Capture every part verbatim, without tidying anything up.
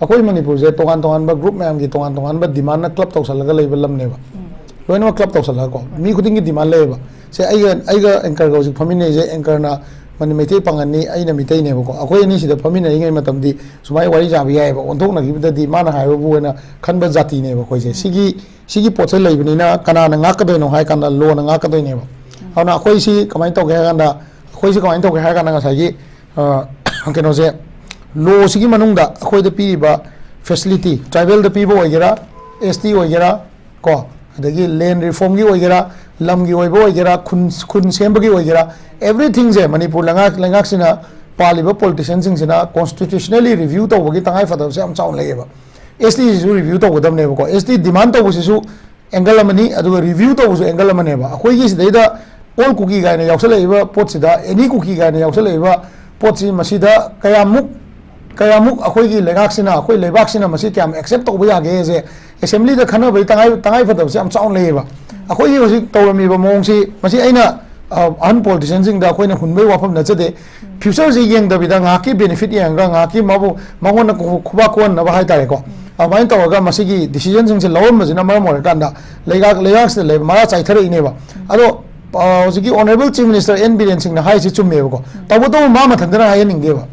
ꯑꯩꯈꯣꯏ ꯃꯅꯤꯄꯨꯔꯁꯦ ꯇꯣꯉꯥꯟ ꯇꯣꯉꯥꯟꯕ ꯒ꯭ꯔꯨꯞ ꯃꯌꯥꯝꯒꯤ ꯇꯣꯉꯥꯟ ꯇꯣꯉꯥꯟꯕ ꯗꯤꯃꯥꯟꯅ ꯀ꯭ꯂꯕ ꯇꯧꯁꯜꯂꯒ ꯂꯩꯕ ꯂꯝꯅꯦꯕ꯫ ꯂꯣꯏꯅꯃꯛ ꯀ꯭ꯂꯕ ꯇꯧꯁꯜꯂꯒꯀꯣ, ꯃꯤ ꯈꯨꯗꯤꯡꯒꯤ ꯗꯤꯃꯥꯟ ꯂꯩꯌꯦꯕ꯫ ꯁꯦ, ꯑꯩꯒ ꯑꯩꯒ ꯑꯦꯡꯀꯔꯒ ꯍꯧꯖꯤꯛ ꯐꯝꯃꯤꯟꯅꯩꯁꯦ, ꯑꯦꯡꯀꯔꯅ ꯃꯅꯤ ꯃꯩꯇꯩ ꯄꯥꯡꯒꯜꯅꯤ, ꯑꯩꯅ ꯃꯤꯇꯩꯅꯦꯕꯀꯣ꯫ ꯑꯩꯈꯣꯏ ꯑꯅꯤꯁꯤꯗ ꯐꯝꯃꯤꯟꯅꯔꯤꯉꯩ ꯃꯇꯝꯗꯤ ꯁꯨꯃꯥꯏꯅ ꯋꯥꯔꯤ ꯁꯥꯕ ꯌꯥꯏꯑꯕ, ꯑꯣꯟꯊꯣꯛꯅꯈꯤꯕꯗꯗꯤ ꯃꯥꯅ ꯍꯥꯏꯕꯕꯨ ꯑꯣꯏꯅ ꯈꯟꯕ ꯖꯥꯇꯤꯅꯦꯕ ꯑꯩꯈꯣꯏꯁꯦ꯫ ꯁꯤꯒꯤ ꯁꯤꯒꯤ ꯄꯣꯠꯁꯦ ꯂꯩꯕꯅꯤꯅ ꯀꯅꯥꯅ ꯉꯥꯛꯀꯗꯣꯏꯅꯣ ꯍꯥꯏ ꯀꯥꯟꯗ ꯂꯣꯅ ꯉꯥꯛꯀꯗꯣꯏꯅꯦꯕ꯫ ꯑꯗꯨꯅ ꯑꯩꯈꯣꯏꯁꯤ ꯀꯃꯥꯏꯅ ꯇꯧꯒꯦ ꯍꯥꯏ ꯀꯥꯟꯗ, ꯑꯩꯈꯣꯏꯁꯤ ꯀꯃꯥꯏꯅ ꯇꯧꯒꯦ ꯍꯥꯏ ꯀꯥꯟꯗ ꯉꯁꯥꯏꯒꯤ, ꯑ, ꯀꯩꯅꯣꯁꯦ, ꯂꯣꯁꯤꯒꯤ ꯃꯅꯨꯡꯗ ꯑꯩꯈꯣꯏꯗ ꯄꯤꯔꯤꯕ ꯐꯦꯁꯤꯂꯤꯇꯤ, ꯇ꯭ꯔꯥꯏꯕꯦꯜꯗ ꯄꯤꯕ ꯑꯣꯏꯒꯦꯔꯥ, ꯑꯦꯁ ꯇꯤ ꯑꯣꯏꯒꯦꯔꯥ, ꯀꯣ, ꯑꯗꯒꯤ ꯂꯦꯟ ꯔꯤꯐꯣꯔꯝꯒꯤ ꯑꯣꯏꯒꯦꯔꯥ, ꯂꯝꯒꯤ ꯑꯣꯏꯕ ꯑꯣꯏꯒꯦꯔꯥ, ꯈꯨꯟ ꯈꯨꯟ ꯁꯦꯝꯕꯒꯤ ꯑꯣꯏꯒꯦꯔꯥ, ꯑꯦꯕ꯭ꯔꯤꯊꯤꯡꯁꯦ ꯃꯅꯤꯄꯨꯔ ꯂꯩꯉꯥꯛ ꯂꯩꯉꯥꯛꯁꯤꯅ ꯄꯥꯜꯂꯤꯕ ꯄꯣꯂꯤꯇꯤꯁꯤꯌꯟꯁꯤꯡꯁꯤꯅ ꯀꯣꯟꯁꯇꯤꯇ꯭ꯌꯨꯁꯅꯦꯂꯤ ꯔꯤꯚ꯭ꯌꯨ ꯇꯧꯕꯒꯤ ꯇꯉꯥꯏꯐꯗꯕꯁꯦ ꯌꯥꯝ ꯆꯥꯎꯅ ꯂꯩꯌꯦꯕ꯫ ꯑꯦꯁ ꯇꯤꯁꯤꯁꯨ ꯔꯤꯚ꯭ꯌꯨ ꯇꯧꯒꯗꯕꯅꯦꯕꯀꯣ꯫ ꯑꯦꯁ ꯇꯤ ꯗꯤꯃꯥꯟ ꯇꯧꯕꯁꯤꯁꯨ ꯑꯦꯡꯒꯜ ꯑꯃꯅꯤ, ꯑꯗꯨꯒ ꯔꯤꯚ꯭ꯌꯨ ꯇꯧꯕꯁꯨ ꯑꯦꯡꯒꯜ ꯑꯃꯅꯦꯕ꯫ ꯑꯩꯈꯣꯏꯒꯤ ꯁꯤꯗꯩꯗ ꯑꯣꯜ ꯀꯨꯀꯤ ꯀꯥꯏꯅ ꯌꯥꯎꯁꯜꯂꯛꯏꯕ ꯄꯣꯠꯁꯤꯗ, ꯑꯦꯅꯤ ꯀꯨꯀꯤ ꯀꯥꯏꯅ ꯌꯥꯎꯁꯜꯂꯛꯏꯕ ꯄꯣꯠꯁꯤ, ꯃꯁꯤꯗ ꯀꯌꯥꯃꯨꯛ ꯀꯌꯥꯃꯨꯛ ꯑꯩꯈꯣꯏꯒꯤ ꯂꯩꯉꯥꯛꯁꯤꯅ, ꯑꯩꯈꯣꯏ ꯂꯩꯕꯥꯛꯁꯤꯅ ꯃꯁꯤ ꯀꯌꯥꯝ ꯑꯦꯛꯁꯦꯞ ꯇꯧꯕ ꯌꯥꯒꯦꯁꯦ ꯑꯦꯁꯦꯝꯕ꯭ꯂꯤꯗ ꯈꯟꯅꯕꯒꯤ ꯇꯉꯥꯏ ꯇꯉꯥꯏꯐꯗꯕꯁꯦ ꯌꯥꯝ ꯆꯥꯎꯅ ꯂꯩꯌꯦꯕ꯫ ꯑꯩꯈꯣꯏꯒꯤ ꯍꯧꯖꯤꯛ ꯇꯧꯔꯝꯃꯤꯕ ꯃꯑꯣꯡꯁꯤ, ꯃꯁꯤ ꯑꯩꯅ, ꯑ, ꯑꯍꯟ ꯄꯣꯂꯤꯇꯤꯁꯤꯌꯟꯁꯤꯡꯗ ꯑꯩꯈꯣꯏꯅ ꯍꯨꯟꯕꯒꯤ ꯋꯥꯐꯝ ꯅꯠꯆꯗꯦ꯫ ꯐ꯭ꯌꯨꯆꯔꯁꯤ ꯌꯦꯡꯗꯕꯤꯗ, ꯉꯥꯏꯍꯥꯛꯀꯤ ꯕꯦꯅꯤꯐꯤꯠ ꯌꯦꯡꯉꯒ, ꯉꯥꯏꯍꯥꯛꯀꯤ ꯃꯥꯕꯨ, ꯃꯉꯣꯟꯗ ꯈꯨ-, ꯈꯨꯕꯥꯛ ꯈꯨꯍꯟꯅꯕ ꯍꯥꯏꯇꯥꯔꯦꯀꯣ, ꯑꯗꯨꯃꯥꯏꯅ ꯇꯧꯔꯒ ꯃꯁꯤꯒꯤ ꯗꯤꯁꯤꯖꯟꯁꯤꯡꯁꯦ ꯂꯧꯔꯝꯕꯁꯤꯅ ꯃꯔꯝ ꯑꯣꯏꯔꯀꯥꯟꯗ ꯂꯩꯉꯥꯛ ꯂꯩꯉꯥꯛꯁꯤꯗ ꯂꯩꯕ ꯃꯔꯥ ꯆꯥꯏꯊꯔꯛꯏꯅꯦꯕ꯫ ꯑꯗꯣ, ꯑ, ꯍꯧꯖꯤꯛꯀꯤ honourable chief minister N Biren ꯁꯤꯡꯅ ꯍꯥꯏꯔꯤꯁꯤ ꯆꯨꯝꯃꯦꯕꯀꯣ꯫ ꯇꯧꯕꯇꯕꯨ ꯃꯥ ꯃꯊꯟꯇꯅ ꯍꯥꯏꯍꯟꯅꯤꯡꯗꯦꯕ꯫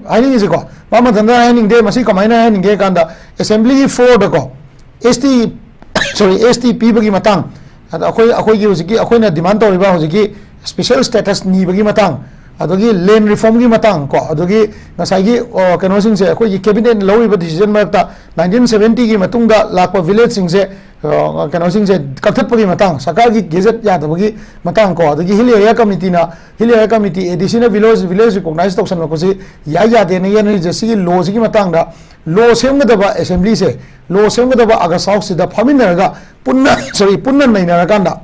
ꯍꯥꯏꯅꯤꯡꯉꯤꯁꯦꯀꯣ, ꯃꯥ ꯃꯊꯟꯇꯅ ꯍꯥꯏꯍꯟꯅꯤꯡꯗꯦ꯫ ꯃꯁꯤ ꯀꯃꯥꯏꯅ ꯍꯥꯏꯍꯟꯅꯤꯡꯒꯦ ꯍꯥꯏ ꯀꯥꯟꯗ, ꯑꯦꯁꯦꯝꯕ꯭ꯂꯤꯒꯤ ꯐ꯭ꯂꯣꯔꯗꯀꯣ, ꯑꯦꯁ ꯇꯤ, ꯁꯣꯔꯤ, ꯑꯦꯁ ꯇꯤ ꯄꯤꯕꯒꯤ ꯃꯇꯥꯡ, ꯑꯗ ꯑꯩꯈꯣꯏ, ꯑꯩꯈꯣꯏꯒꯤ ꯍꯧꯖꯤꯛꯀꯤ ꯑꯩꯈꯣꯏꯅ ꯗꯤꯃꯥꯟ ꯇꯧꯔꯤꯕ ꯍꯧꯖꯤꯛꯀꯤ ꯁ꯭ꯄꯦꯁꯦꯜ ꯁ꯭ꯇꯦꯇꯁ ꯅꯤꯕꯒꯤ ꯃꯇꯥꯡ, ꯑꯗꯒꯤ ꯂꯦꯟ ꯔꯤꯐꯣꯔꯝꯒꯤ ꯃꯇꯥꯡ ꯀꯣ, ꯑꯗꯒꯤ ꯉꯁꯥꯏꯒꯤ, ꯑ, ꯀꯩꯅꯣꯁꯤꯡꯁꯦ, ꯑꯩꯈꯣꯏꯒꯤ ꯀꯦꯕꯤꯅꯦꯠꯅ ꯂꯧꯔꯤꯕ ꯗꯤꯁꯤꯖꯟ ꯃꯔꯛꯇ ꯅꯥꯏꯟꯇꯤꯟ ꯁꯚꯦꯟꯇꯤꯒꯤ ꯃꯇꯨꯡꯗ ꯂꯥꯛꯄ ꯚꯤꯂꯦꯖꯁꯤꯡꯁꯦ, ꯑ, ꯀꯩꯅꯣꯁꯤꯡꯁꯦ ꯀꯛꯊꯠꯄꯒꯤ ꯃꯇꯥꯡ, ꯁꯔꯀꯥꯔꯒꯤ ꯒꯦꯖꯦꯠ ꯌꯥꯗꯕꯒꯤ ꯃꯇꯥꯡ ꯀꯣ, ꯑꯗꯒꯤ ꯍꯤꯜ ꯑꯦꯔꯤꯌꯥ ꯀꯃꯤꯇꯤꯅ, hill area committee, A D ꯁꯤꯅ ꯚꯤꯂꯦꯖ, ꯚꯤꯂꯦꯖ ꯔꯤꯀꯣꯛꯅꯥꯏꯖ ꯇꯧꯁꯟꯕ ꯈꯣꯠꯁꯤ ꯌꯥꯏ ꯌꯥꯗꯦꯅ ꯌꯦꯠꯅꯔꯤꯁꯦ, ꯁꯤꯒꯤ ꯂꯣꯁꯤꯒꯤ ꯃꯇꯥꯡꯗ, ꯂꯣ ꯁꯦꯝꯒꯗꯕ ꯑꯦꯁꯦꯝꯕ꯭ꯂꯤꯁꯦ, ꯂꯣ ꯁꯦꯝꯒꯗꯕ ꯑꯥꯒꯁ ꯍꯥꯎꯁꯁꯤꯗ ꯐꯝꯃꯤꯟꯅꯔꯒ ꯄꯨꯟꯅ, ꯁꯣꯔꯤ, ꯄꯨꯟꯅ ꯅꯩꯅꯔꯀꯥꯟꯗ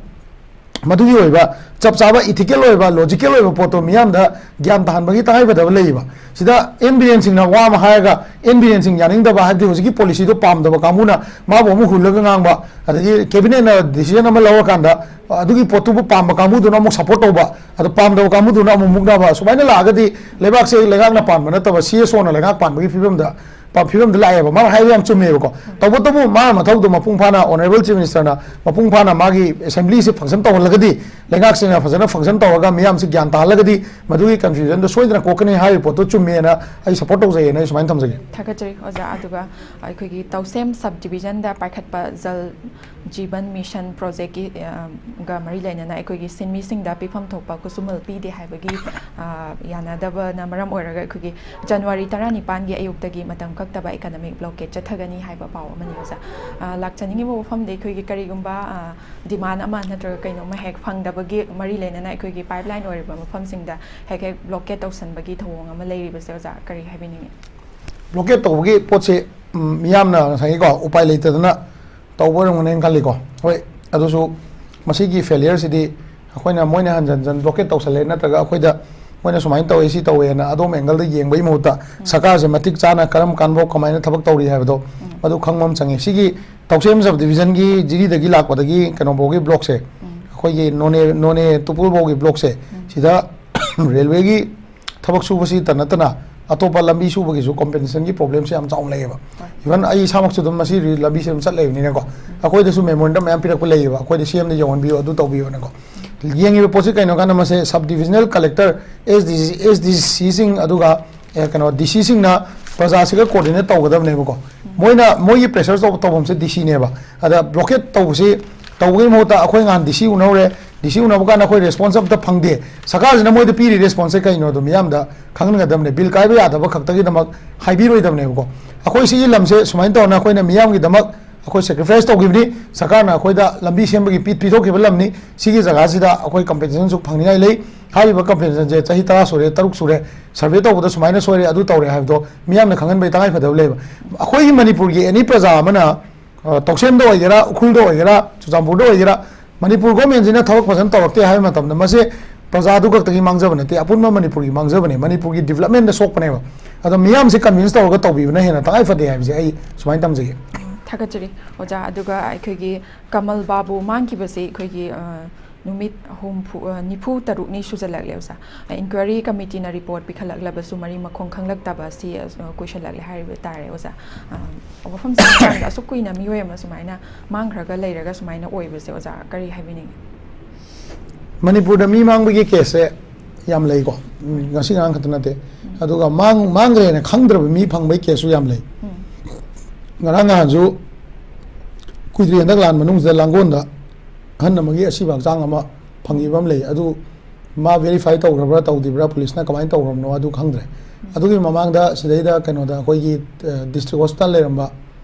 ꯃꯗꯨꯒꯤ ꯑꯣꯏꯕ ꯆꯞ ꯆꯥꯕ ꯏꯊꯤꯀꯦꯜ ꯑꯣꯏꯕ, ꯂꯣꯖꯤꯀꯦꯜ ꯑꯣꯏꯕ ꯄꯣꯠꯇꯣ ꯃꯤꯌꯥꯝꯗ ꯒ꯭ꯌꯥꯟ ꯇꯥꯍꯟꯕꯒꯤ ꯇꯉꯥꯏꯐꯗꯕ ꯂꯩꯌꯦꯕ꯫ ꯁꯤꯗ ꯑꯦꯟ ꯕꯤꯔꯦꯟ ꯁꯤꯡꯅ ꯋꯥ ꯑꯃ ꯍꯥꯏꯔꯒ, ꯑꯦꯟ ꯕꯤꯔꯦꯟ ꯁꯤꯡ ꯌꯥꯅꯤꯡꯗꯕ, ꯍꯥꯏꯕꯗꯤ ꯍꯧꯖꯤꯛꯀꯤ ꯄꯣꯂꯤꯁꯤꯗꯣ ꯄꯥꯝꯗꯕ ꯀꯥꯡꯕꯨꯅ ꯃꯥꯕꯨ ꯑꯃꯨꯛ ꯍꯨꯜꯂꯒ ꯉꯥꯡꯕ, ꯑꯗꯒꯤ ꯀꯦꯕꯤꯅꯦꯠꯅ ꯗꯤꯁꯤꯖꯟ ꯑꯃ ꯂꯧꯔꯀꯥꯟꯗ ꯑꯗꯨꯒꯤ ꯄꯣꯠꯇꯨꯕꯨ ꯄꯥꯝꯕ ꯀꯥꯡꯕꯨꯗꯨꯅ ꯑꯃꯨꯛ ꯁꯞꯄꯣꯔꯠ ꯇꯧꯕ, ꯑꯗꯣ ꯄꯥꯝꯗꯕ ꯀꯥꯡꯕꯨꯗꯨꯅ ꯑꯃꯨꯛ ꯃꯨꯛꯅꯕ, ꯁꯨꯃꯥꯏꯅ ꯂꯥꯛꯑꯒꯗꯤ ꯂꯩꯕꯥꯛꯁꯦ ꯂꯩꯉꯥꯛꯅ ꯄꯥꯟꯕ ꯅꯠꯇꯕ ꯁꯤ ꯑꯦꯁ ꯑꯣꯅ ꯂꯩꯉꯥꯛ ꯄꯥꯟꯕꯒꯤ ꯐꯤꯕꯝꯗ ꯐꯤꯕꯝꯗ ꯂꯥꯛꯑꯦꯕ꯫ ꯃꯥꯅ ꯍꯥꯏꯕ ꯌꯥꯝ ꯆꯨꯝꯃꯦꯕꯀꯣ꯫ ꯇꯧꯕꯇꯕꯨ ꯃꯥꯅ ꯃꯊꯧꯗꯣ ꯃꯄꯨꯡ ꯐꯥꯅ, Honourable Chief Minister ꯅ ꯃꯄꯨꯡ ꯐꯥꯅ ꯃꯥꯒꯤ assembly ꯁꯦ function ꯇꯧꯍꯜꯂꯒꯗꯤ, ꯂꯩꯉꯥꯛꯁꯤꯅ ꯐꯖꯅ function ꯇꯧꯔꯒ ꯃꯤꯌꯥꯝꯁꯤ ꯒ꯭ꯌꯥꯟ ꯇꯥꯍꯜꯂꯒꯗꯤ, ꯃꯗꯨꯒꯤ confusion ꯗꯣ ꯁꯣꯏꯗꯅ ꯀꯣꯛꯀꯅꯤ ꯍꯥꯏꯔꯤꯕ ꯄꯣꯠꯇꯣ ꯆꯨꯝꯃꯦꯅ ꯑꯩ support ꯇꯧꯖꯩꯌꯦꯅ ꯑꯩ ꯁꯨꯃꯥꯏꯅ ꯊꯝꯖꯒꯦ꯫ ꯊꯥꯒꯠꯆꯔꯤ ꯑꯣꯖꯥ꯫ ꯑꯗꯨꯒ ꯑꯩꯈꯣꯏꯒꯤ ꯇꯧꯁꯦꯝ sub division ꯗ ꯄꯥꯏꯈꯠꯄ ꯖꯜ ꯖꯤꯕꯟ ꯃꯤꯁꯟ ꯄ꯭ꯔꯣꯖꯦꯛꯀꯤ, ꯑ, ꯒ ꯃꯔꯤ ꯂꯩꯅꯅ ꯑꯩꯈꯣꯏꯒꯤ ꯁꯤꯟꯃꯤꯁꯤꯡꯗ ꯄꯤꯐꯝ ꯊꯣꯛꯄ ꯈꯨꯠꯁꯨꯃꯜ ꯄꯤꯗꯦ ꯍꯥꯏꯕꯒꯤ, ꯑ, ꯌꯥꯅꯗꯕꯅ ꯃꯔꯝ ꯑꯣꯏꯔꯒ ꯑꯩꯈꯣꯏꯒꯤ ꯖꯅꯋꯥꯔꯤ ꯇꯔꯥꯅꯤꯄꯥꯟꯒꯤ ꯑꯌꯨꯛꯇꯒꯤ ꯃꯇꯝ ꯀꯛꯇꯕ economic blockade ꯆꯠꯊꯒꯅꯤ ꯍꯥꯏꯕ ꯄꯥꯎ ꯑꯃꯅꯤ ꯑꯣꯖꯥ꯫ ꯑ, ꯂꯥꯛꯆꯅꯤꯡꯉꯤꯕ ꯋꯥꯐꯝꯗꯤ ꯑꯩꯈꯣꯏꯒꯤ ꯀꯔꯤꯒꯨꯝꯕ, ꯑ, demand ꯑꯃ ꯅꯠꯇ꯭ꯔꯒ ꯀꯩꯅꯣꯝꯃ ꯍꯦꯛ ꯐꯪꯗꯕꯒꯤ ꯃꯔꯤ ꯂꯩꯅꯅ ꯑꯩꯈꯣꯏꯒꯤ pipeline ꯑꯣꯏꯔꯤꯕ ꯃꯐꯝꯁꯤꯡꯗ ꯍꯦꯛ ꯍꯦꯛ blockade ꯇꯧꯁꯟꯕꯒꯤ ꯊꯧꯑꯣꯡ ꯑꯃ ꯂꯩꯔꯤꯕꯁꯦ ꯑꯣꯖꯥ, ꯀꯔꯤ ꯍꯥꯏꯕꯤꯅꯤꯡꯉꯤ? Blockade ꯇꯧꯕꯒꯤ ꯄꯣꯠꯁꯦ, ꯎꯝ, ꯃꯤꯌꯥꯝꯅ ꯉꯁꯥꯏꯒꯤꯀꯣ, ꯎꯄꯥꯏ ꯂꯩꯇꯗꯅ ꯇꯧꯕ ꯑꯣꯏꯔꯝꯒꯅꯦꯅ ꯈꯜꯂꯤꯀꯣ꯫ ꯍꯣꯏ, ꯑꯗꯨꯁꯨ ꯃꯁꯤꯒꯤ failure ꯁꯤꯗꯤ ꯑꯩꯈꯣꯏꯅ, ꯃꯣꯏꯅ ꯍꯟꯖꯟ ꯍꯟꯖꯟ blockade ꯇꯧꯁꯜꯂꯦ, ꯅꯠꯇ꯭ꯔꯒ ꯑꯩꯈꯣꯏꯗ ꯃꯣꯏꯅ ꯁꯨꯃꯥꯏꯅ ꯇꯧꯋꯦ, ꯁꯤ ꯇꯧꯋꯦꯅ ꯑꯗꯣꯝ angle ꯗ ꯌꯦꯡꯕꯒꯤ ꯃꯍꯨꯠꯇ, ꯁꯔꯀꯥꯔꯁꯦ ꯃꯇꯤꯛ ꯆꯥꯅ ꯀꯔꯝ ꯀꯥꯟꯐꯥꯎ ꯀꯃꯥꯏꯅ ꯊꯕꯛ ꯇꯧꯔꯤ ꯍꯥꯏꯕꯗꯣ, ꯃꯗꯨ ꯈꯪꯕ ꯑꯃ ꯆꯪꯉꯤ꯫ ꯁꯤꯒꯤ ꯇꯧꯁꯦꯝ sub division ꯒꯤ ꯖꯤꯔꯤꯗꯒꯤ ꯂꯥꯛꯄꯗꯒꯤ ꯀꯩꯅꯣꯐꯥꯎꯒꯤ block ꯁꯦ, ꯑꯩꯈꯣꯏꯒꯤ ꯅꯣꯅꯦ, ꯅꯣꯅꯦ ꯇꯨꯄꯨꯜ ꯐꯥꯎꯒꯤ block ꯁꯦ, ꯁꯤꯗ railway ꯒꯤ ꯊꯕꯛ ꯁꯨꯕꯁꯤꯇ ꯅꯠꯇꯅ ꯑꯇꯣꯞꯄ ꯂꯝꯕꯤ ꯁꯨꯕꯒꯤꯁꯨ compensation ꯒꯤ problem ꯁꯦ ꯌꯥꯝ ꯆꯥꯎꯅ ꯂꯩꯌꯦꯕ꯫ Even ꯑꯩ ꯏꯁꯥꯃꯛꯁꯨ ꯑꯗꯨꯝ ꯃꯁꯤ ꯔꯤ-, ꯂꯝꯕꯤꯁꯦ ꯑꯗꯨꯝ ꯆꯠ ꯂꯩꯕꯅꯤꯅꯀꯣ, ꯑꯩꯈꯣꯏꯗꯁꯨ memorandum ꯃꯌꯥꯝ ꯄꯤꯔꯛꯄ ꯂꯩꯌꯦꯕ, ꯑꯩꯈꯣꯏꯗ ꯁꯤ ꯑꯦꯝꯗ ꯌꯧꯍꯟꯕꯤꯌꯨ, ꯑꯗꯨ ꯇꯧꯕꯤꯌꯨꯅꯀꯣ꯫ ꯌꯦꯡꯉꯤꯕ ꯄꯣꯠꯁꯤ ꯀꯩꯅꯣ ꯀꯥꯟꯗ, ꯃꯁꯦ sub divisional collector, S D C, S D C ꯁꯤꯡ, ꯑꯗꯨꯒ, ꯑꯦ, ꯀꯩꯅꯣ, D C ꯁꯤꯡꯅ ꯄ꯭ꯔꯖꯥꯁꯤꯒ coordinate ꯇꯧꯒꯗꯕꯅꯦꯕꯀꯣ꯫ ꯃꯣꯏꯅ, ꯃꯣꯏꯒꯤ pressure ꯇꯧꯕ, ꯇꯧꯐꯝꯁꯦ D C ꯅꯦꯕ꯫ ꯑꯗ blockade ꯇꯧꯕꯁꯤ, ꯇꯧꯕꯒꯤ ꯃꯍꯨꯠꯇ ꯑꯩꯈꯣꯏ ꯉꯍꯥꯟ D C ꯎꯅꯧꯔꯦ, D C ꯎꯅꯕ ꯀꯥꯟꯗ ꯑꯩꯈꯣꯏ response ꯑꯝꯇ ꯐꯪꯗꯦ꯫ ꯁꯔꯀꯥꯔꯁꯤꯅ ꯃꯣꯏꯗ ꯄꯤꯔꯤ response ꯁꯦ ꯀꯩꯅꯣꯗꯣ ꯃꯤꯌꯥꯝꯗ ꯈꯪꯍꯟꯒꯗꯕꯅꯦ꯫ Bill ꯀꯥꯏꯕ ꯌꯥꯗꯕ ꯈꯛꯇꯒꯤꯗꯃꯛ ꯍꯥꯏꯕꯤꯔꯣꯏꯗꯕꯅꯦꯕꯀꯣ꯫ ꯑꯩꯈꯣꯏ ꯁꯤꯒꯤ ꯂꯝꯁꯦ ꯁꯨꯃꯥꯏꯅ ꯇꯧꯅ ꯑꯩꯈꯣꯏꯅ ꯃꯤꯌꯥꯝꯒꯤꯗꯃꯛ ꯑꯩꯈꯣꯏ sacrifice ꯇꯧꯈꯤꯕꯅꯤ, ꯁꯔꯀꯥꯔꯅ ꯑꯩꯈꯣꯏꯗ ꯂꯝꯕꯤ ꯁꯦꯝꯕꯒꯤ ꯄꯤ-, ꯄꯤꯊꯣꯛꯈꯤꯕ ꯂꯝꯅꯤ, ꯁꯤꯒꯤ ꯖꯒꯥꯁꯤꯗ ꯑꯩꯈꯣꯏ compensation ꯁꯨ ꯐꯪꯅꯤꯡꯉꯥꯏ ꯂꯩ꯫ ꯍꯥꯏꯔꯤꯕ compensation ꯁꯦ ꯆꯍꯤ ꯇꯔꯥ ꯁꯨꯔꯦ, ꯇꯔꯨꯛ ꯁꯨꯔꯦ, survey ꯇꯧꯕꯗ ꯁꯨꯃꯥꯏꯅ ꯁꯣꯏꯔꯦ, ꯑꯗꯨ ꯇꯧꯔꯦ ꯍꯥꯏꯕꯗꯣ ꯃꯤꯌꯥꯝꯅ ꯈꯪꯍꯟꯕꯒꯤ ꯇꯉꯥꯏ ꯐꯗꯕ ꯂꯩꯕ꯫ ꯑꯩꯈꯣꯏꯒꯤ ꯃꯅꯤꯄꯨꯔꯒꯤ any ꯄ꯭ꯔꯖꯥ ꯑꯃꯅ, ꯑ, ꯇꯧꯁꯦꯝꯗ ꯑꯣꯏꯒꯦꯔꯥ, ꯎꯈ꯭ꯔꯨꯜꯗ ꯑꯣꯏꯒꯦꯔꯥ, ꯆꯨꯔꯆꯥꯟꯄꯨꯔꯗ ꯑꯣꯏꯒꯦꯔꯥ, ꯃꯅꯤꯄꯨꯔ government ꯁꯤꯅ ꯊꯕꯛ ꯐꯖꯅ ꯇꯧꯔꯛꯇꯦ ꯍꯥꯏꯕ ꯃꯇꯝꯗ, ꯃꯁꯦ ꯄ꯭ꯔꯖꯥꯗꯨ ꯈꯛꯇꯒꯤ ꯃꯥꯡꯖꯕ ꯅꯠꯇꯦ, ꯑꯄꯨꯟꯕ ꯃꯅꯤꯄꯨꯔꯒꯤ ꯃꯥꯡꯖꯕꯅꯦ, ꯃꯅꯤꯄꯨꯔꯒꯤ development ꯗ ꯁꯣꯛꯄꯅꯦꯕ꯫ ꯑꯗꯣ ꯃꯤꯌꯥꯝꯁꯦ convince ꯇꯧꯔꯒ ꯇꯧꯕꯤꯕꯅ ꯍꯦꯟꯅ ꯇꯉꯥꯏ ꯐꯗꯦ ꯍꯥꯏꯕꯁꯦ ꯑꯩ ꯁꯨꯃꯥꯏꯅ ꯊꯝꯖꯒꯦ꯫ ꯊꯥꯒꯠꯆꯔꯤ ꯑꯣꯖꯥ꯫ ꯑꯗꯨꯒ ꯑꯩꯈꯣꯏꯒꯤ ꯀꯃꯜ ꯕꯥꯕꯨ ꯃꯥꯡꯈꯤꯕꯁꯤ ꯑꯩꯈꯣꯏꯒꯤ, ꯑ, ꯅꯨꯃꯤꯠ ꯍꯨꯝꯐꯨ, ꯑ, ꯅꯤꯐꯨ ꯇꯔꯨꯛꯅꯤ ꯁꯨꯖꯜꯂꯛꯂꯦ, ꯑꯣꯖꯥ꯫ ꯑ, inquiry committee ꯅ report ꯄꯤꯈꯠꯂꯛꯂꯕꯁꯨ ꯃꯔꯤ ꯃꯈꯣꯡ ꯈꯪꯂꯛꯇꯕ ꯑꯁꯤ, ꯑ, ꯀꯨꯏꯁꯜꯂꯛꯂꯦ ꯍꯥꯏꯔꯤꯕ ꯇꯥꯔꯦ, ꯑꯣꯖꯥ꯫ ꯑ, ꯋꯥꯐꯝꯁꯤꯒꯤ ꯃꯇꯥꯡꯗ ꯑꯁꯨꯛ ꯀꯨꯏꯅ ꯃꯤꯑꯣꯏ ꯑꯃ ꯁꯨꯃꯥꯏꯅ ꯃꯥꯡꯈ꯭ꯔꯒ ꯂꯩꯔꯒ ꯁꯨꯃꯥꯏꯅ ꯑꯣꯏꯕꯁꯦ, ꯑꯣꯖꯥ, ꯀꯔꯤ ꯍꯥꯏꯕꯤꯅꯤꯡꯉꯤ? ꯃꯅꯤꯄꯨꯔꯗ ꯃꯤ ꯃꯥꯡꯕꯒꯤ case ꯁꯦ ꯌꯥꯝ ꯂꯩꯀꯣ꯫ ꯎꯝ, ꯉꯁꯤ ꯉꯔꯥꯡ ꯈꯛꯇ ꯅꯠꯇꯦ꯫ ꯎꯝ꯫ ꯑꯗꯨꯒ ꯃꯥꯡ-, ꯃꯥꯡꯈ꯭ꯔꯦꯅ ꯈꯪꯗ꯭ꯔꯕ ꯃꯤ ꯐꯪꯕꯒꯤ case ꯁꯨ ꯌꯥꯝ ꯂꯩ꯫ ꯎꯝ꯫ ꯉꯔꯥꯡ ꯅꯍꯥꯟꯁꯨ ꯀꯨꯏꯗ꯭ꯔꯤ, ꯍꯟꯗꯛ ꯂꯥꯟ ꯃꯅꯨꯡꯁꯤꯗ ꯂꯥꯡꯒꯣꯜꯗ ꯑꯍꯟ ꯑꯃꯒꯤ ꯑꯁꯤꯕ ꯍꯛꯆꯥꯡ ꯑꯃ ꯐꯪꯈꯤꯕ ꯑꯃ ꯂꯩ꯫ ꯑꯗꯨ ꯃꯥ verify ꯇꯧꯈ꯭ꯔꯕ꯭ꯔꯥ ꯇꯧꯗ꯭ꯔꯤꯕ꯭ꯔꯥ, ꯄꯨꯂꯤꯁꯅ ꯀꯃꯥꯏꯅ ꯇꯧꯈ꯭ꯔꯕꯅꯣ ꯑꯗꯨ ꯈꯪꯗ꯭ꯔꯦ꯫ ꯎꯝ꯫ ꯑꯗꯨꯒꯤ ꯃꯃꯥꯡꯗ ꯁꯤꯗꯩꯗ ꯀꯩꯅꯣꯗ ꯑꯩꯈꯣꯏꯒꯤ, ꯑ, district hospital ꯂꯩꯔꯝꯕ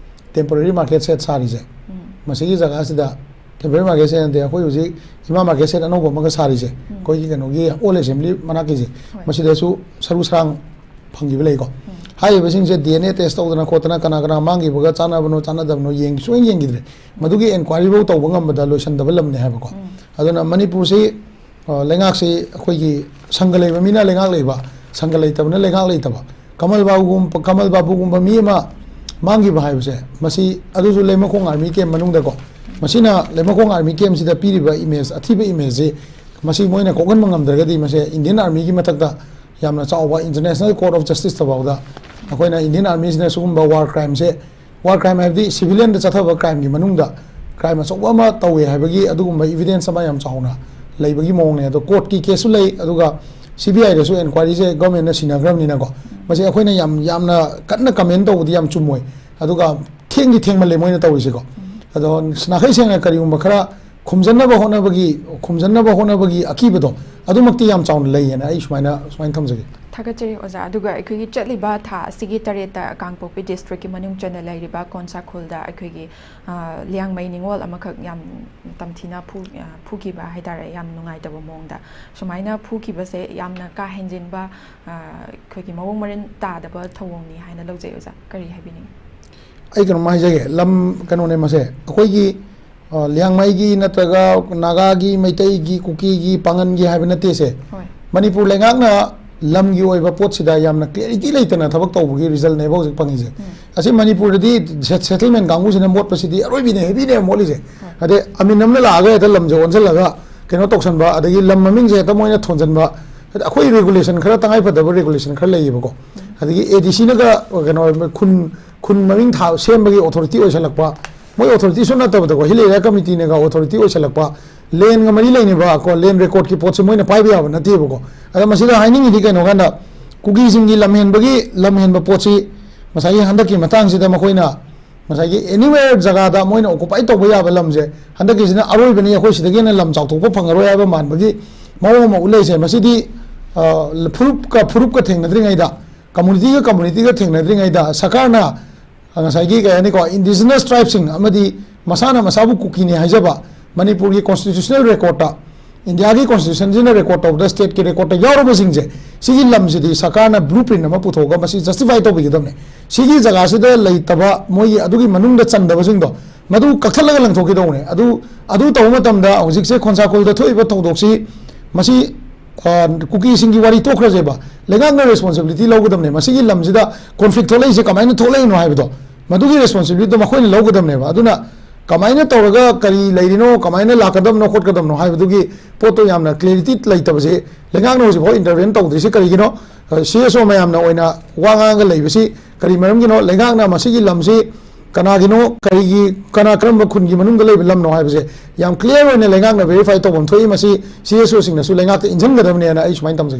temporary market shed ꯁꯥꯔꯤꯁꯦ, ꯎꯝ꯫ ꯃꯁꯤꯒꯤ ꯖꯒꯥꯁꯤꯗ temporary market shed ꯅꯠꯇꯦ, ꯑꯩꯈꯣꯏ ꯍꯧꯖꯤꯛ ꯏꯃꯥ market shed ꯑꯅꯧꯕ ꯑꯃꯒ ꯁꯥꯔꯤꯁꯦ, ꯎꯝ꯫ ꯑꯩꯈꯣꯏꯒꯤ ꯀꯩꯅꯣꯒꯤ old assembly ꯃꯅꯥꯛꯀꯤꯁꯦ, ꯍꯣꯏ꯫ ꯃꯁꯤꯗꯁꯨ ꯁꯔꯨ ꯁꯔꯥꯡ ꯐꯪꯈꯤꯕ ꯂꯩꯀꯣ꯫ ꯎꯝ꯫ ꯍꯥꯏꯔꯤꯕꯁꯤꯡꯁꯦ D N A test ꯇꯧꯗꯅ ꯈꯣꯠꯇꯅ ꯀꯅꯥ ꯀꯅꯥ ꯃꯥꯡꯈꯤꯕꯒ ꯆꯥꯟꯅꯕꯅꯣ ꯆꯥꯟꯅꯗꯕꯅꯣ ꯌꯦꯡ-, ꯁꯨꯡꯌꯦꯡ ꯌꯦꯡꯈꯤꯗ꯭ꯔꯦ꯫ ꯃꯗꯨꯒꯤ inquiry ꯐꯥꯎ ꯇꯧꯕ ꯉꯝꯕꯗ ꯂꯣꯏꯁꯟꯗꯕ ꯂꯝꯅꯦ ꯍꯥꯏꯕꯀꯣ꯫ ꯎꯝ꯫ ꯑꯗꯨꯅ ꯃꯅꯤꯄꯨꯔꯁꯤ, ꯑ, ꯂꯩꯉꯥꯛꯁꯤ ꯑꯩꯈꯣꯏꯒꯤ ꯁꯪꯒ ꯂꯩꯕ ꯃꯤꯅ ꯂꯩꯉꯥꯛ ꯂꯩꯕ, ꯁꯪꯒ ꯂꯩꯇꯕꯅ ꯂꯩꯉꯥꯛ ꯂꯩꯇꯕ꯫ ꯀꯃꯜ ꯕꯥꯕꯨꯒꯨꯝ-, ꯀꯃꯜ ꯕꯥꯕꯨꯒꯨꯝꯕ ꯃꯤ ꯑꯃ ꯃꯥꯡꯈꯤꯕ ꯍꯥꯏꯕꯁꯦ, ꯃꯁꯤ ꯑꯗꯨꯁꯨ ꯂꯩꯃꯈꯣꯡ army camp ꯃꯅꯨꯡꯗꯀꯣ, ꯃꯁꯤꯅ ꯂꯩꯃꯈꯣꯡ army camp ꯁꯤꯗ ꯄꯤꯔꯤꯕ image, ꯑꯊꯤꯕ image ꯁꯤ, ꯃꯁꯤ ꯃꯣꯏꯅ ꯀꯣꯛꯍꯟꯕ ꯉꯝꯗ꯭ꯔꯒꯗꯤ ꯃꯁꯦ Indian Army ꯒꯤ ꯃꯊꯛꯇ ꯌꯥꯝꯅ ꯆꯥꯎꯕ International Court of Justice ꯇꯐꯥꯎꯗ ꯑꯩꯈꯣꯏꯅ Indian Army ꯁꯤꯅ ꯁꯤꯒꯨꯝꯕ war crime ꯁꯦ, war crime ꯍꯥꯏꯕꯗꯤ civilian ꯗ ꯆꯠꯊꯕ crime ꯒꯤ ꯃꯅꯨꯡꯗ crime ꯑꯆꯧꯕ ꯑꯃ ꯇꯧꯋꯦ ꯍꯥꯏꯕꯒꯤ ꯑꯗꯨꯒꯨꯝꯕ evidence ꯑꯃ ꯌꯥꯝ ꯆꯥꯎꯅ ꯂꯩꯕꯒꯤ ꯃꯑꯣꯡꯅꯦ꯫ ꯑꯗꯣ court ꯀꯤ case ꯁꯨ ꯂꯩ, ꯑꯗꯨꯒ C B I ꯗꯁꯨ inquiry ꯁꯦ government ꯅ ꯁꯤꯟꯅꯈ꯭ꯔꯕꯅꯤꯅꯀꯣ, ꯃꯁꯤ ꯑꯩꯈꯣꯏꯅ ꯌꯥꯝ, ꯌꯥꯝꯅ ꯀꯟꯅ comment ꯇꯧꯕꯗꯤ ꯌꯥꯝ ꯆꯨꯝꯃꯣꯏ꯫ ꯑꯗꯨꯒ ꯊꯦꯡꯗꯤ ꯊꯦꯡꯃꯜꯂꯦ ꯃꯣꯏꯅ ꯇꯧꯔꯤꯁꯦꯀꯣ꯫ ꯑꯗꯣ ꯅꯥꯈꯩ ꯁꯦꯡꯅ ꯀꯔꯤꯒꯨꯝꯕ ꯈꯔ ꯈꯨꯝꯖꯟꯅꯕ ꯍꯣꯠꯅꯕꯒꯤ, ꯈꯨꯝꯖꯟꯅꯕ ꯍꯣꯠꯅꯕꯒꯤ ꯑꯀꯤꯕꯗꯣ ꯑꯗꯨꯃꯛꯇꯤ ꯌꯥꯝ ꯆꯥꯎꯅ ꯂꯩꯌꯦꯅ ꯑꯩ ꯁꯨꯃꯥꯏꯅ, ꯁꯨꯃꯥꯏꯅ ꯊꯝꯖꯒꯦ꯫ ꯊꯥꯒꯠꯆꯔꯤ, ꯑꯣꯖꯥ꯫ ꯑꯗꯨꯒ ꯑꯩꯈꯣꯏꯒꯤ ꯆꯠꯂꯤꯕ ꯊꯥ ꯑꯁꯤꯒꯤ ꯇꯔꯦꯠꯇ ꯀꯥꯡꯄꯣꯛꯄꯤ district ꯀꯤ ꯃꯅꯨꯡ ꯆꯟꯅ ꯂꯩꯔꯤꯕ ꯀꯣꯟꯁꯥꯈꯣꯜꯗ ꯑꯩꯈꯣꯏꯒꯤ, ꯑ, ꯂꯤꯌꯥꯡꯃꯩ ꯅꯤꯉꯣꯜ ꯑꯃꯈꯛ ꯌꯥꯝ ꯇꯝꯊꯤꯅ ꯐꯨ-, ꯑ, ꯐꯨꯈꯤꯕ ꯍꯥꯏꯇꯥꯔꯦ, ꯌꯥꯝ ꯅꯨꯡꯉꯥꯏꯇꯕ ꯃꯑꯣꯡꯗ꯫ ꯁꯨꯃꯥꯏꯅ ꯐꯨꯈꯤꯕꯁꯦ ꯌꯥꯝꯅ ꯀꯥ ꯍꯦꯟꯖꯤꯟꯕ, ꯑ, ꯑꯩꯈꯣꯏꯒꯤ ꯃꯑꯣꯡ ꯃꯔꯤꯟ ꯇꯥꯗꯕ ꯊꯧꯑꯣꯡꯅꯤ ꯍꯥꯏꯅ ꯂꯧꯖꯩ, ꯑꯣꯖꯥ꯫ ꯀꯔꯤ ꯍꯥꯏꯕꯤꯅꯤꯡꯉꯤ? ꯑꯩ ꯀꯩꯅꯣꯝꯃ ꯍꯥꯏꯖꯒꯦ, ꯂꯝ ꯀꯩꯅꯣꯅꯦ ꯃꯁꯦ, ꯑꯩꯈꯣꯏꯒꯤ, ꯑ, ꯂꯤꯌꯥꯡꯃꯩꯒꯤ ꯅꯠꯇ꯭ꯔꯒ ꯅꯥꯒꯥꯒꯤ, ꯃꯩꯇꯩꯒꯤ, ꯀꯨꯀꯤꯒꯤ, ꯄꯥꯉꯟꯒꯤ ꯍꯥꯏꯕ ꯅꯠꯇꯦꯁꯦ꯫ ꯍꯣꯏ꯫ ꯃꯅꯤꯄꯨꯔ ꯂꯩꯉꯥꯛꯅ ꯂꯝꯒꯤ ꯑꯣꯏꯕ ꯄꯣꯠꯁꯤꯗ ꯌꯥꯝꯅ clarity ꯂꯩꯇꯅ ꯊꯕꯛ ꯇꯧꯕꯒꯤ result ꯅꯦꯕ ꯍꯧꯖꯤꯛ ꯐꯪꯉꯤꯁꯦ꯫ ꯎꯝ꯫ ꯑꯁꯤ ꯃꯅꯤꯄꯨꯔꯗꯗꯤ set-, settlement ꯀꯥꯡꯕꯨꯁꯤꯅ ꯃꯣꯠꯄꯁꯤꯗꯤ ꯑꯔꯣꯏꯕꯤꯅꯦ, heavy ꯅꯦꯕ ꯃꯣꯠꯂꯤꯁꯦ꯫ ꯍꯣꯏ꯫ ꯑꯗꯩ ꯑꯃꯤꯟ ꯑꯃꯅ ꯂꯥꯛꯑꯒ ꯍꯦꯛꯇ ꯂꯝꯁꯦ ꯑꯣꯟꯁꯤꯜꯂꯒ ꯀꯩꯅꯣ ꯇꯧꯁꯟꯕ, ꯑꯗꯒꯤ ꯂꯝ ꯃꯃꯤꯡꯁꯦ ꯍꯦꯛꯇ ꯃꯣꯏꯅ ꯊꯣꯟꯖꯟꯕ, ꯑꯩꯈꯣꯏ ꯔꯦꯒꯨꯂꯦꯁꯟ ꯈꯔ, ꯇꯉꯥꯏꯐꯗꯕ ꯔꯦꯒꯨꯂꯦꯁꯟ ꯈꯔ ꯂꯩꯌꯦꯕꯀꯣ꯫ ꯑꯗꯒꯤ ꯑꯦ ꯗꯤ ꯁꯤꯅꯒ ꯀꯩꯅꯣ ꯈꯨꯟ ꯈꯨꯟ ꯃꯃꯤꯡ ꯊꯥ ꯁꯦꯝꯕꯒꯤ ꯑꯣꯊꯣꯔꯤꯇꯤ ꯑꯣꯏꯁꯜꯂꯛꯄ, ꯃꯣꯏ ꯑꯣꯊꯣꯔꯤꯇꯤꯁꯨ ꯅꯠꯇꯕꯗꯀꯣ, ꯍꯤꯜ ꯑꯦꯔꯤꯌꯥ ꯀꯃꯤꯇꯤꯅꯒ ꯑꯣꯊꯣꯔꯤꯇꯤ ꯑꯣꯏꯁꯜꯂꯛꯄ, ꯂꯦꯟꯒ ꯃꯔꯤ ꯂꯩꯅꯕ ꯀꯣ, ꯂꯦꯟ ꯔꯦꯀꯣꯔꯗꯀꯤ ꯄꯣꯠꯁꯦ ꯃꯣꯏꯅ ꯄꯥꯏꯕ ꯌꯥꯕ ꯅꯠꯇꯦꯕꯀꯣ꯫ ꯑꯗ ꯃꯁꯤꯗ ꯍꯥꯏꯅꯤꯡꯉꯤꯗꯤ ꯀꯩꯅꯣ ꯀꯥꯟꯗ, ꯀꯨꯀꯤꯁꯤꯡꯒꯤ ꯂꯝꯍꯦꯟꯕꯒꯤ, ꯂꯝꯍꯦꯟꯕ ꯄꯣꯠꯁꯤ ꯉꯁꯥꯏꯒꯤ ꯍꯟꯗꯛꯀꯤ ꯃꯇꯥꯡꯁꯤꯗ ꯃꯈꯣꯏꯅ ꯉꯁꯥꯏꯒꯤ anywhere ꯖꯒꯥꯗ ꯃꯣꯏꯅ ꯑꯣꯀꯨꯄꯥꯏ ꯇꯧꯕ ꯌꯥꯕ ꯂꯝꯁꯦ, ꯍꯟꯗꯛꯀꯤꯁꯤꯅ ꯑꯔꯣꯏꯕꯅꯤ, ꯑꯩꯈꯣꯏ ꯁꯤꯗꯒꯤ ꯍꯦꯟꯅ ꯂꯝ ꯆꯥꯎꯊꯣꯛꯄ ꯐꯪꯉꯔꯣꯏ ꯍꯥꯏꯕ ꯃꯥꯟꯕꯒꯤ ꯃꯑꯣꯡ ꯑꯃ ꯎꯠꯂꯛꯏꯁꯦ꯫ ꯃꯁꯤꯗꯤ, ꯑ, ꯐꯨꯔꯨꯞꯀ ꯐꯨꯔꯨꯞꯀ ꯊꯦꯡꯅꯗ꯭ꯔꯤꯉꯩꯗ, ꯀꯝꯃꯨꯅꯤꯇꯤꯒ ꯀꯝꯃꯨꯅꯤꯇꯤꯒ ꯊꯦꯡꯅꯗ꯭ꯔꯤꯉꯩꯗ ꯁꯔꯀꯥꯔꯅ ꯉꯁꯥꯏꯒꯤ ꯀꯩ ꯍꯥꯏꯅꯤꯀꯣ, ꯏꯟꯗꯤꯖꯤꯅꯁ ꯇ꯭ꯔꯥꯏꯕꯁꯤꯡ ꯑꯃꯗꯤ ꯃꯁꯥꯅ ꯃꯁꯥꯕꯨ ꯀꯨꯀꯤꯅꯤ ꯍꯥꯏꯖꯕ, ꯃꯅꯤꯄꯨꯔꯒꯤ ꯀꯣꯟꯁꯇꯤꯇ꯭ꯌꯨꯁꯅꯦꯜ ꯔꯦꯀꯣꯔꯠꯇ, ꯏꯟꯗꯤꯌꯥꯒꯤ ꯀꯣꯟꯁꯇꯤꯇ꯭ꯌꯨꯁꯟꯁꯤꯅ ꯔꯦꯀꯣꯔꯠ ꯇꯧꯕꯗ ꯁ꯭ꯇꯦꯠꯀꯤ ꯔꯦꯀꯣꯔꯠꯇ ꯌꯥꯎꯔꯕꯁꯤꯡꯁꯦ, ꯁꯤꯒꯤ ꯂꯝꯁꯤꯗꯤ ꯁꯔꯀꯥꯔꯅ ꯕ꯭ꯂꯨ ꯄ꯭ꯔꯤꯟ ꯑꯃ ꯄꯨꯊꯣꯛꯑꯒ ꯃꯁꯤ ꯖꯁꯇꯤꯐꯥꯏ ꯇꯧꯕꯤꯒꯗꯕꯅꯦ꯫ ꯁꯤꯒꯤ ꯖꯒꯥꯁꯤꯗ ꯂꯩꯇꯕ, ꯃꯣꯏꯒꯤ ꯑꯗꯨꯒꯤ ꯃꯅꯨꯡꯗ ꯆꯟꯗꯕꯁꯤꯡꯗꯣ, ꯃꯗꯨ ꯀꯛꯊꯠꯂꯒ ꯂꯪꯊꯣꯛꯈꯤꯗꯧꯕꯅꯦ꯫ ꯑꯗꯨ, ꯑꯗꯨ ꯇꯧꯕ ꯃꯇꯝꯗ ꯍꯧꯖꯤꯛꯁꯦ ꯈꯣꯟꯁꯥꯀꯣꯜꯗ ꯊꯣꯛꯏꯕ ꯊꯧꯗꯣꯛꯁꯤ, ꯃꯁꯤ, ꯑ, ꯀꯨꯀꯤꯁꯤꯡꯒꯤ ꯋꯥꯔꯤ ꯇꯣꯛꯈ꯭ꯔꯁꯦꯕ, ꯂꯩꯉꯥꯛꯅ ꯔꯦꯁꯄꯣꯟꯁꯤꯕꯤꯂꯤꯇꯤ ꯂꯧꯒꯗꯕꯅꯦ꯫ ꯃꯁꯤꯒꯤ ꯂꯝꯁꯤꯗ ꯀꯣꯟꯐ꯭ꯂꯤꯛ ꯊꯣꯛꯂꯛꯏꯁꯦ ꯀꯃꯥꯏꯅ ꯊꯣꯛꯂꯛꯏꯅꯣ ꯍꯥꯏꯕꯗꯣ, ꯃꯗꯨꯒꯤ ꯔꯦꯁꯄꯣꯟꯁꯤꯕꯤꯂꯤꯇꯤꯗꯣ ꯃꯈꯣꯏꯅ ꯂꯧꯒꯗꯕꯅꯦꯕ꯫ ꯑꯗꯨꯅ ꯀꯃꯥꯏꯅ ꯇꯧꯔꯒ ꯀꯔꯤ ꯂꯩꯔꯤꯅꯣ, ꯀꯃꯥꯏꯅ ꯂꯥꯛꯀꯗꯕꯅꯣ ꯈꯣꯠꯀꯗꯕꯅꯣ ꯍꯥꯏꯕꯗꯨꯒꯤ ꯄꯣꯠꯇꯣ ꯌꯥꯝꯅ ꯀ꯭ꯂꯦꯔꯤꯇꯤ ꯂꯩꯇꯕꯁꯦ, ꯂꯩꯉꯥꯛꯅ ꯍꯧꯖꯤꯛꯐꯥꯎ ꯏꯟꯇꯔꯚꯦꯟ ꯇꯧꯗ꯭ꯔꯤꯁꯦ ꯀꯔꯤꯒꯤꯅꯣ? ꯁꯤ ꯑꯦꯁ ꯑꯣ ꯃꯌꯥꯝꯅ ꯑꯣꯏꯅ ꯋꯥ ꯉꯥꯡꯉꯒ ꯂꯩꯕꯁꯤ ꯀꯔꯤ ꯃꯔꯝꯒꯤꯅꯣ? ꯂꯩꯉꯥꯛꯅ ꯃꯁꯤꯒꯤ ꯂꯝꯁꯤ ꯀꯅꯥꯒꯤꯅꯣ, ꯀꯔꯤꯒꯤ, ꯀꯅꯥ ꯀꯔꯝꯕ ꯈꯨꯟꯒꯤ ꯃꯅꯨꯡꯗ ꯂꯩꯕ ꯂꯝꯅꯣ ꯍꯥꯏꯕꯁꯦ ꯌꯥꯝ ꯀ꯭ꯂꯤꯌꯥꯔ ꯑꯣꯏꯅ ꯂꯩꯉꯥꯛꯅ ꯚꯦꯔꯤꯐꯥꯏ ꯇꯧꯐꯝ ꯊꯣꯛꯏ꯫ ꯃꯁꯤ ꯁꯤ ꯑꯦꯁ ꯑꯣꯁꯤꯡꯅꯁꯨ ꯂꯩꯉꯥꯛꯇ ꯏꯟꯁꯤꯟꯒꯗꯕꯅꯦꯅ ꯑꯩ ꯁꯨꯃꯥꯏꯅ ꯇꯝꯖꯒꯦ꯫